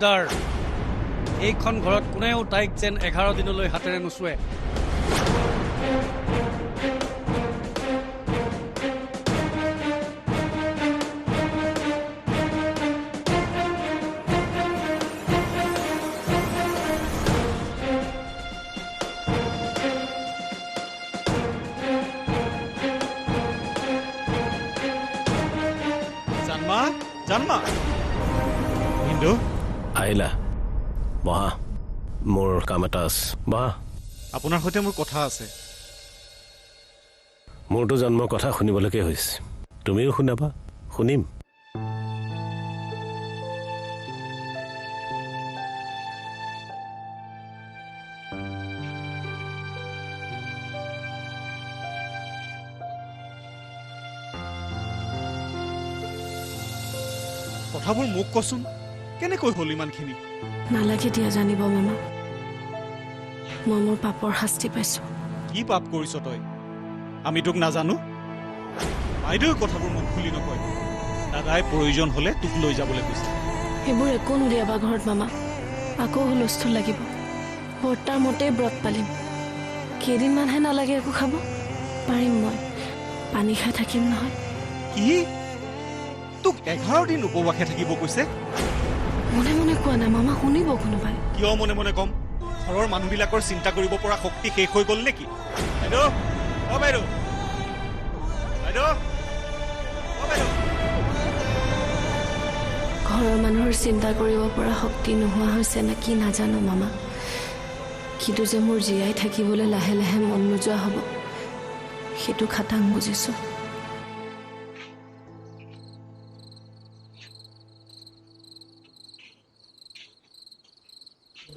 আবদাৰ, এইখন ঘৰত কোনেও তাইক যেন 11 দিনলৈ হাতেৰে নোচোৱে। জানমা, জানমা, ভিন্দু আহিলা, বহা, মোৰ কাম এটা আছে, বহা। আপোনাৰ সৈতে মোৰ কথা আছে। মোৰতো জন্মৰ কথা শুনিবলৈকে হৈছে, তুমিও শুনাবা, শুনিম। কথাবোৰ মোক কচোন, কেনেকৈ হ'ল ইমানখিনি? নালাগে দিয়া জানিব মামা, মই মোৰ পাপৰ শাস্তি পাইছো। কি পাপ কৰিছ তই? আমি তোক নাজানো? বাইদেউ কথাবোৰ মোক খুলি নকয়। দাদাই প্ৰয়োজন হ'লে তোক লৈ যাবলৈ কৈছে। সেইবোৰ একো নুলিয়াবা ঘৰত মামা, আকৌ হুলস্থুল লাগিব। বৰ্তাৰ মতেই ব্ৰত পালিম, কেইদিনমানহে নালাগে একো খাব পাৰিম মই, পানী খাই থাকিম নহয়। কি তোক 11 দিন উপবাসে থাকিব কৈছে? মনে মনে কোৱা নাই মামা, শুনিব কোনোবাই। কিয় মনে মনে কম? ঘৰৰ মানুহবিলাকৰ চিন্তা কৰিব পৰা শক্তি শেষ হৈ গ'ল নেকি? বাইদেউ, অ বাইদেউ, বাইদেউ, অ বাইদেউ। ঘৰৰ মানুহৰ চিন্তা কৰিব পৰা শক্তি নোহোৱা হৈছে নে কি নাজানো মামা, কিন্তু যে মোৰ জীয়াই থাকিবলৈ লাহে লাহে মন নোযোৱা হ'ব সেইটো খাটাং বুজিছো।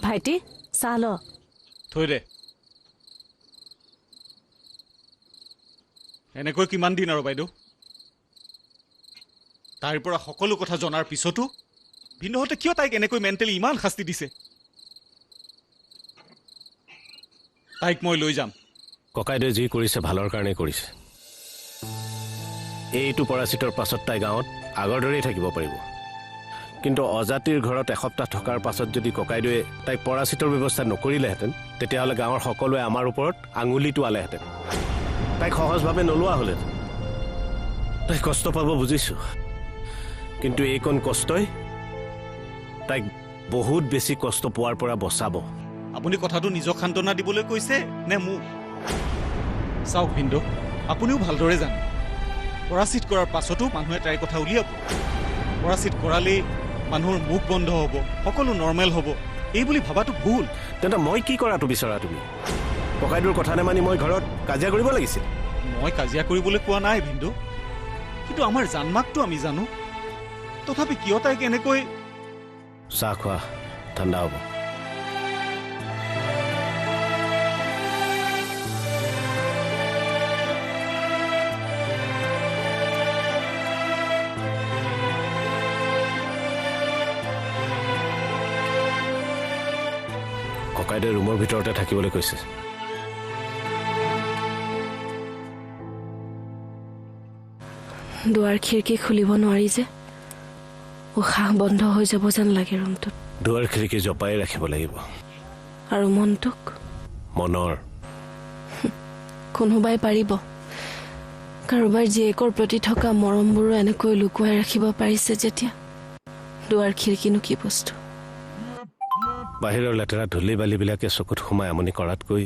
ভাইটি চাহ ল। থৈ দে। এনেকৈ কিমান দিন আৰু বাইদেউ? তাইৰ পৰা সকলো কথা জনাৰ পিছতো ভিন্দহঁতে কিয় তাইক এনেকৈ মেণ্টেলি ইমান শাস্তি দিছে? তাইক মই লৈ যাম। ককাইদেউ যি কৰিছে ভালৰ কাৰণেই কৰিছে। এইটো পৰাচিতৰ পাছত তাই গাঁৱত আগৰ দৰেই থাকিব পাৰিব, কিন্তু অজাতিৰ ঘৰত এসপ্তাহ থকাৰ পাছত যদি ককাইদেৱে তাইক পৰাচিতৰ ব্যৱস্থা নকৰিলেহেঁতেন, তেতিয়াহ'লে গাঁৱৰ সকলোৱে আমাৰ ওপৰত আঙুলি টোৱালেহেঁতেন, তাইক সহজভাৱে নোলোৱা হ'লহেঁতেন। তাই কষ্ট পাব বুজিছোঁ, কিন্তু এইকণ কষ্টই তাইক বহুত বেছি কষ্ট পোৱাৰ পৰা বচাব। আপুনি কথাটো নিজক সান্তনা দিবলৈ কৈছে নে মোক? চাওক ভিন্দু, আপুনিও ভালদৰে জানে পৰাচিত কৰাৰ পাছতো মানুহে তাইৰ কথা উলিয়াব। পৰাচিত কৰালেই মানুহৰ মুখ বন্ধ হ'ব, সকলো নৰ্মেল হ'ব, এই বুলি ভবাটো ভুল। তেন্তে মই কি কৰাটো বিচৰা তুমি? ককাইদেউৰ কথা নেমানি মই ঘৰত কাজিয়া কৰিব লাগিছিল? মই কাজিয়া কৰিবলৈ কোৱা নাই ভিন্দু, কিন্তু আমাৰ জানমাকটো আমি জানো। তথাপি কিয় তাইক এনেকৈ? চাহ খোৱা, ঠাণ্ডা হ'ব। ককাইদেউ ৰুমৰ ভিতৰতে থাকিবলৈ কৈছে। দুৱাৰ খিৰিকী খুলিব নোৱাৰি যে, উশাহ বন্ধ হৈ যাব যেন লাগে ৰুমটোত। দুৱাৰ খিৰিকী জপাই ৰাখিব লাগিব। আৰু মনটোক? মনৰ কোনোবাই পাৰিব কাৰোবাৰ জীয়েকৰ প্ৰতি থকা মৰমবোৰো এনেকৈ লুকুৱাই ৰাখিব পাৰিছে যেতিয়া, দুৱাৰ খিৰিকীনো কি বস্তু? বাহিৰৰ লেতেৰা ধূলি বালিবিলাকে চকুত সোমাই আমনি কৰাতকৈ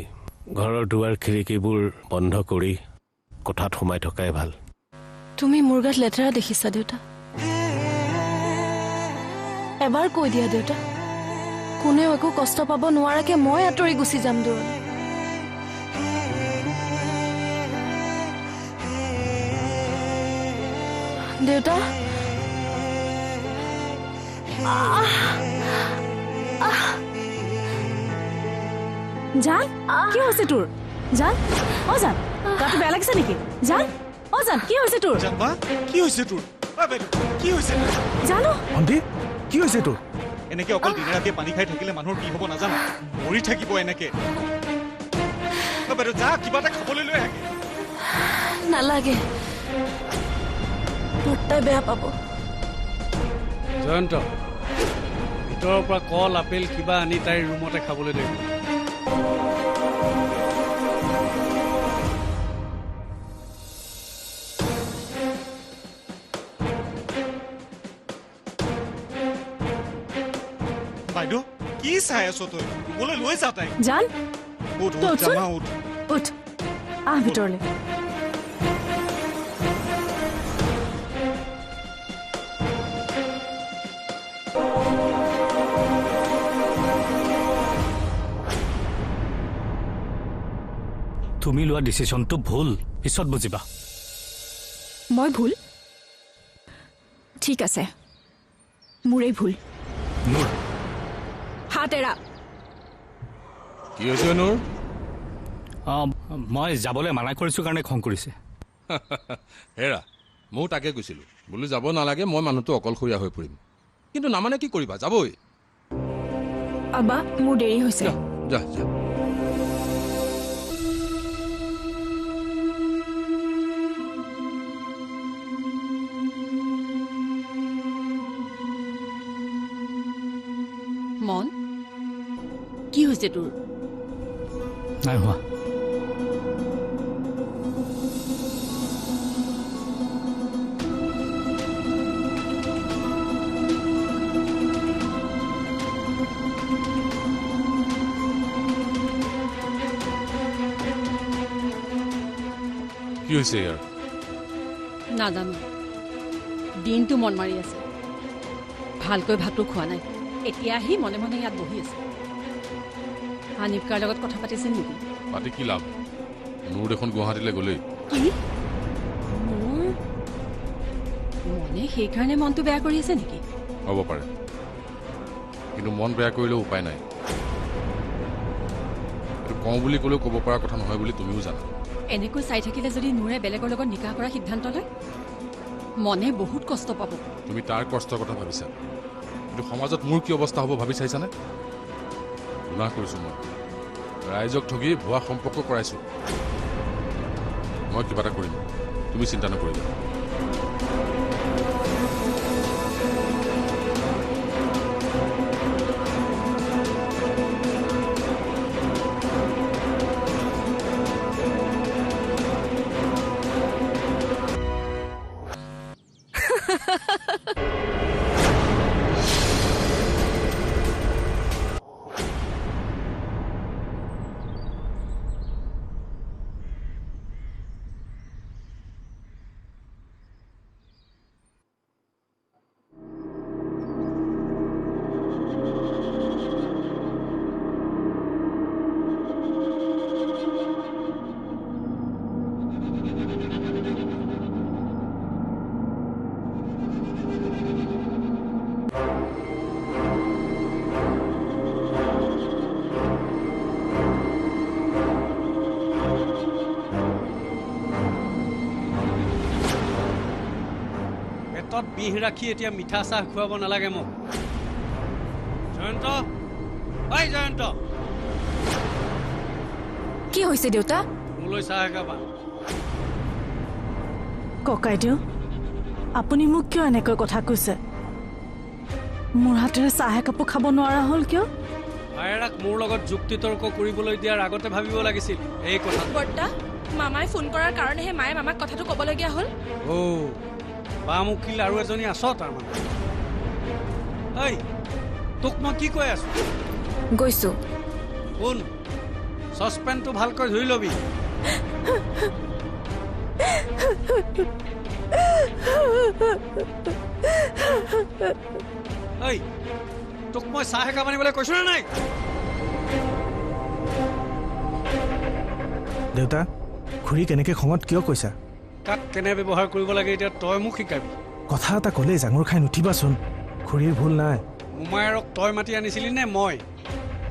ঘৰৰ দুৱাৰ খিৰিকীবোৰ বন্ধ কৰি কোঠাত সোমাই থকাই ভাল। তুমি মোৰ গাত লেতেৰা দেখিছা দেউতা? এবাৰ কৈ দিয়া দেউতা, কোনেও একো কষ্ট পাব নোৱাৰাকে মই আঁতৰি গুচি যাম দূৰলৈ। দেউতা, জান, কি হৈছে তোৰ? জান, অ জান, গাটো বেয়া লাগিছে নেকি? জান, অ জান, কি হৈছে তোৰ? জানমা, কি হৈছে তোৰ? কি হৈছে? জানো ভণ্টি, কি হৈছে তোৰ? এনেকে অকল দিনে ৰাতিয়ে পানী খাই থাকিলে মানুহৰ কি হ'ব নাজানো, মৰি থাকিব এনেকে। বাইদেউ যা, কিবা এটা খাবলৈ লৈ আহে। নালাগে, বৰ্তাই বেয়া পাব। জয়ন্ত, ভিতৰৰ পৰা কল আপেল কিবা আনি তাইৰ ৰুমতে খাবলৈ লাগিব। বাইদেউ কি চাই আছ তই? ৰুমলৈ লৈ যা তাইক। জান, উঠ, তই উঠ, উঠচোন। জামা উঠ। উঠ, আহ ভিতৰলৈ। তুমি লোৱা ডিচিশ্যনটো ভুল, পিছত বুজিবা। মই ভুল? ঠিক আছে, মোৰেই ভুল। নূৰ, হাত এৰা। কি হৈছে নূৰ? অঁ, মই যাবলৈ মানা কৰিছোঁ কাৰণে খং কৰিছে। হেৰা, ময়ো তাকে কৈছিলোঁ, বোলো যাব নালাগে, মই মানুহটো অকলশৰীয়া হৈ পৰিম। কিন্তু নামানে, কি কৰিবা, যাবই। আবা, মোৰ দেৰি হৈছে। যা যা যা। মন, কি হৈছে তোৰ? নাই হোৱা। কি হৈছে ইয়াৰ? নাজানো, দিনটো মন মাৰি আছে, ভালকৈ ভাতো খোৱা নাই, এতিয়া আহি মনে মনে ইয়াত বহি আছে। হানিফকাৰ লগত কথা পাতিছিল নেকি? পাতি কি লাভ, নূৰ দেখোন গুৱাহাটীলৈ গ'লেই। কি মোৰ মনে সেইকাৰণে মনটো বেয়া কৰি আছে নেকি? হ'ব পাৰে, কিন্তু মন বেয়া কৰিলেও উপায় নাই। এইটো কওঁ বুলি ক'লেও ক'ব পৰা কথা নহয় বুলি তুমিও জানা। এনেকৈ চাই থাকিলে যদি নূৰে বেলেগৰ লগত নিকাহ কৰাৰ সিদ্ধান্ত লয়, মনে বহুত কষ্ট পাব। তুমি তাৰ কষ্টৰ কথা ভাবিছা, কিন্তু সমাজত মোৰ কি অৱস্থা হ'ব ভাবি চাইছানে? গুনাহ কৰিছোঁ মই, ৰাইজক ঠগি ভুৱা সম্পৰ্ক কৰাইছোঁ। মই কিবা এটা কৰিম, তুমি চিন্তা নকৰিবা। পেটত বিষ ৰাখি এতিয়া মিঠা চাহ খুৱাব নালাগে মোক। জয়ন্ত, ঐ জয়ন্ত। কি হৈছে দেউতা? মোলৈ চাহ একাপ আন। ককাইদেউ, আপুনি মোক কিয় এনেকৈ কথা কৈছে? মোৰ হাতেৰে চাহ একাপো খাব নোৱাৰা হ'ল কিয়? ভায়েৰাক মোৰ লগত যুক্তি তৰ্ক কৰিবলৈ দিয়াৰ আগতে ভাবিব লাগিছিল এই কথা। বৰ্তা, মামাই ফোন কৰাৰ কাৰণেহে মায়ে মামাক কথাটো ক'বলগীয়া হ'ল। অ', বামুখিল আৰু এজনী আছ তাৰমানে। ঐ, তোক মই কি কৈ আছো? গৈছো। শুন, চচপেনটো ভালকৈ ধুই ল'বি। ঐ, তোক মই চাহ একাপ আনিবলৈ কৈছো নে নাই? দেউতা, খুৰীক এনেকৈ খঙত কিয় কৈছা? কাক কেনে ব্যৱহাৰ কৰিব লাগে এতিয়া তই মোক শিকাবি? কথা এটা ক'লেই জাঙুৰ খাই নুঠিবাচোন, খুৰীৰ ভুল নাই। মোমায়েৰক তই মাতি আনিছিলি নে মই?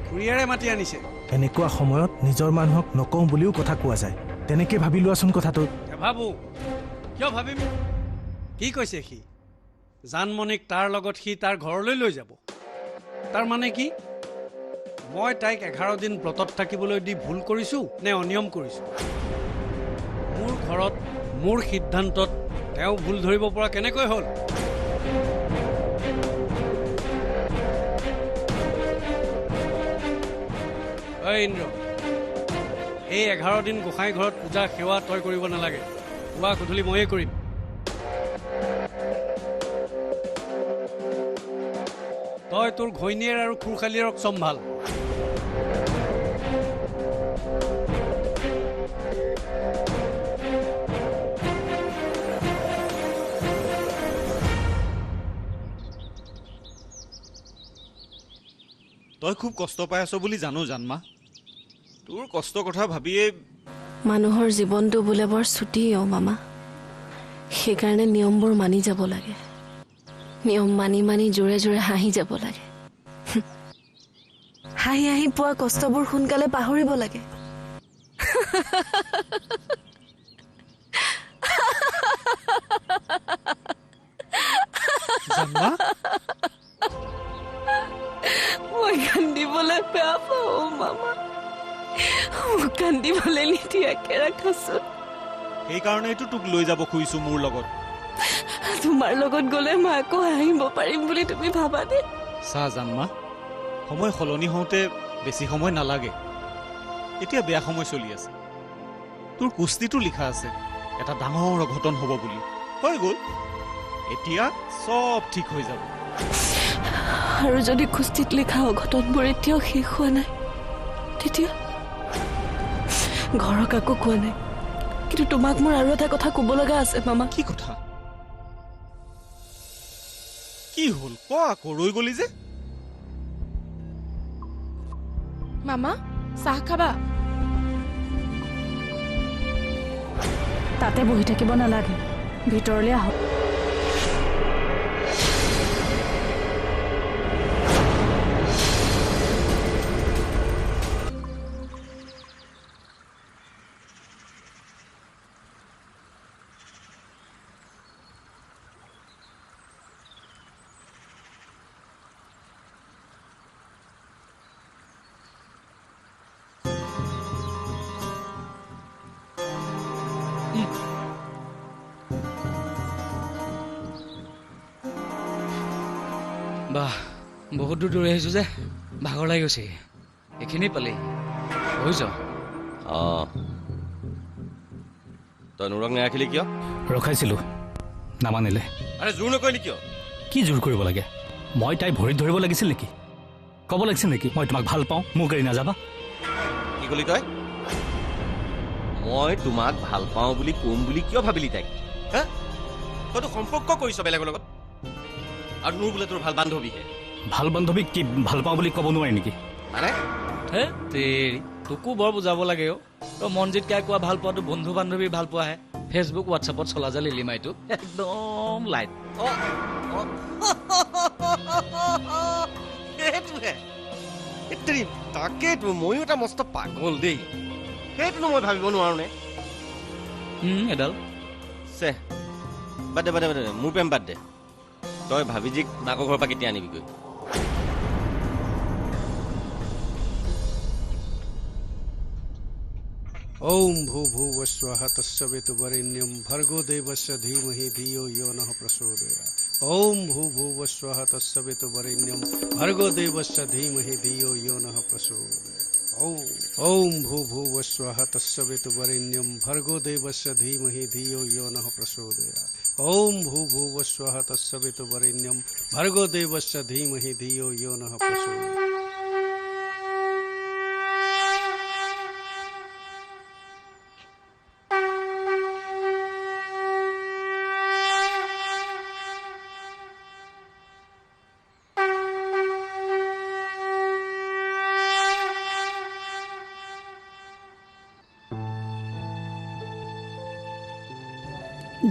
খুৰীয়েৰে মাতি আনিছে। এনেকুৱা সময়ত নিজৰ মানুহক নকওঁ বুলিও কথা কোৱা যায়, তেনেকৈ ভাবি লোৱাচোন কথাটো। নাভাবো। কিয় ভাবিম? কি কৈছে সি? জানমণিক তাৰ লগত সি তাৰ ঘৰলৈ লৈ যাব। তাৰ মানে কি? মই তাইক 11 দিন ব্ৰতত থাকিবলৈ দি ভুল কৰিছোঁ নে অনিয়ম কৰিছোঁ? মোৰ ঘৰত মোৰ সিদ্ধান্তত তেওঁ ভুল ধৰিব পৰা কেনেকৈ হ'ল? ঐ ইন্দ্ৰ, এই 11 দিন গোসাঁই ঘৰত পূজা সেৱা তই কৰিব নালাগে, পুৱা গধূলি ময়ে কৰিম। তই তোৰ ঘৈণীয়েৰ আৰু খুৰশালীৰক চম্ভাল। তই খুব কষ্ট পাই আছ বুলি জানো জানমা, তোৰ কষ্টৰ কথা ভাবিয়ে। মানুহৰ জীৱনটো বোলে বৰ চুটি অ মামা, সেইকাৰণে নিয়মবোৰ মানি যাব লাগে। নিয়ম মানি মানি জোৰে জোৰে হাঁহি যাব লাগে। হাঁহি হাঁহি পোৱা কষ্টবোৰ সোনকালে পাহৰিব লাগে। মই কান্দিবলৈ বেয়া পাওঁ মামা, মোক কান্দিবলৈ নিদিয়াকে ৰাখাচোন। সেইকাৰণেইতো তোক লৈ যাব খুজিছো মোৰ লগত। তোমাৰ লগত গ'লে মই আকৌ হাঁহিব পাৰিম বুলি তুমি ভাবানে? চা জানমা, সময় সলনি হওঁতে বেছি সময় নালাগে। এতিয়া বেয়া সময় চলি আছে, তোৰ কুস্তিটো লিখা আছে এটা ডাঙৰ অঘটন হ'ব বুলি, হৈ গ'ল। এতিয়া চব ঠিক হৈ যাব। আৰু যদি কুস্তিত লিখা অঘটনবোৰ এতিয়াও শেষ হোৱা নাই, তেতিয়া ঘৰৰ কাকো কোৱা নাই, কিন্তু তোমাক মোৰ আৰু এটা কথা ক'ব লগা আছে মামা। কি কথা? কি হ'ল ক আকৌ, ৰৈ গলি যে? মামা চাহ খাবা? তাতে বহি থাকিব নালাগে, ভিতৰলৈ আহক। বাহ, বহুত দূৰ দৌৰি আহিছোঁ যে ভাগৰ লাগি গৈছে। এইখিনি পালি বুজিছ? অঁ, তই নুৰক নাৰাখিলি কিয়? ৰখাইছিলোঁ, নামানিলে। আৰে জোৰ নকৰিলি কিয়? কি জোৰ কৰিব লাগে? মই তাই ভৰিত ধৰিব লাগিছিল নেকি? ক'ব লাগিছিল নেকি মই তোমাক ভাল পাওঁ, মোক এৰি নাযাবা? কি ক'লি তই? মই তোমাক ভাল পাওঁ বুলি ক'ম বুলি কিয় ভাবিলি তাইক? হা, তইতো সম্পৰ্ক কৰিছ বেলেগৰ লগত, আৰু নুৰ বোলে তোৰ ভাল বান্ধৱীহে। ভাল বান্ধৱীক কি ভাল পাওঁ বুলি ক'ব নোৱাৰি নেকি? মানে হে তেৰি, তোকো বৰ বুজাব লাগে অ'। তই মনজিত কাই কোৱা ভাল পোৱাটো বন্ধু বান্ধৱীৰ ভাল পোৱাহে। ফেচবুক হোৱাটছএপত চলা যে লিলিমাইটো একদম লাইট। সেইটোহে, তাকেতো ময়ো এটা মস্ত পাগল দেই, সেইটোনো মই ভাবিব নোৱাৰো নে? এডাল চে, বাদ দে বাদ দে বাদ দে, মোৰ প্ৰেম বাদ দে। তই ভাবিজিক মাকৰ ঘৰৰ পৰা কেতিয়া আনিবিগৈ? ওম ভূ ভুবস্বঃ তৎসবিতুবৰেণ্যম ভৰ্গো দেৱস্য ধীমহি ধিয়ো য়ো নঃ প্ৰচোদয়াৎ। ওম ভূ ভুবস্বঃ তৎসবিতুবৰেণ্যম ভৰ্গো দেৱস্য ধীমহি ধিয়ো য়ো নঃ প্ৰচোদয়াৎ। ওম ভূ ভুবস্বঃ তৎসবিতুবৰেণ্যম ভৰ্গো দেৱস্য ধীমহি ধিয়ো য়ো নঃ প্ৰচোদয়াৎ। ওম ভূ ভুবস্বঃ তৎসবিতুবৰেণ্যম ভৰ্গো দেৱস্য ধীমহি ধিয়ো য়ো নঃ প্ৰচোদয়াৎ।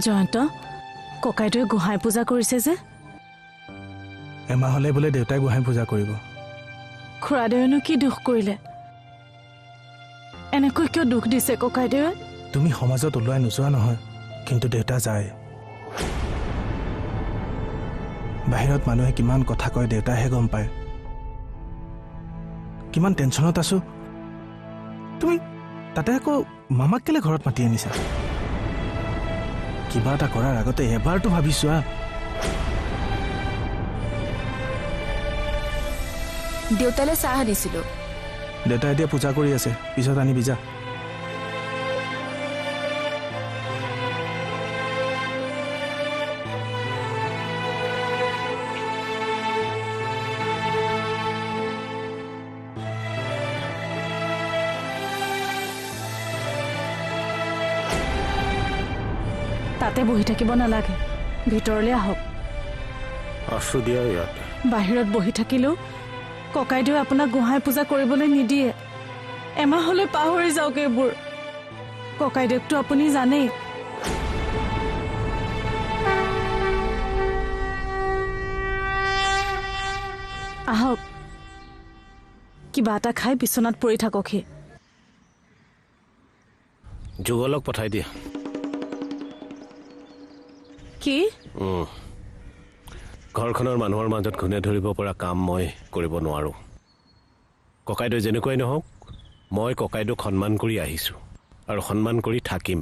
জয়ন্ত, ককাইদেৱে গোহাঁই পূজা কৰিছে যে? এমাহ হ'লে বোলে দেউতাই গোহাঁই পূজা কৰিব। খুৰাদেৱেনো কি দুখ কৰিলে? এনেকৈ কিয় দুখ দিছে ককাইদেৱে? তুমি সমাজত ওলাই নোযোৱা নহয়, কিন্তু দেউতা যায়। বাহিৰত মানুহে কিমান কথা কয় দেউতাইহে গম পায়। কিমান টেনশ্যনত আছো, তুমি তাতে আকৌ মামাক কেলে ঘৰত মাতি আনিছা? কিবা এটা কৰাৰ আগতে এবাৰতো ভাবি চোৱা। দেউতালৈ চাহ আনিছিলো, দেউতাই এতিয়া পূজা কৰি আছে, পিছত আনিবি যা। তাতে বহি থাকিব নালাগে, ভিতৰলৈ আহক। আছো দিয়া ইয়াত। বাহিৰত বহি থাকিলেও ককাইদেউ আপোনাক গোহাঁই পূজা কৰিবলৈ নিদিয়ে। এমাহলৈ পাহৰি যাওক এইবোৰ। ককাইদেউকতো আপুনি জানেই। আহক, কিবা এটা খাই বিচনাত পৰি থাককহি। যুগলক পঠাই দিয়া। কি? ঘৰখনৰ মানুহৰ মাজত ঘূণে ধৰিব পৰা কাম মই কৰিব নোৱাৰোঁ। ককাইদেউ যেনেকুৱাই নহওক, মই ককাইদেউক সন্মান কৰি আহিছোঁ আৰু সন্মান কৰি থাকিম।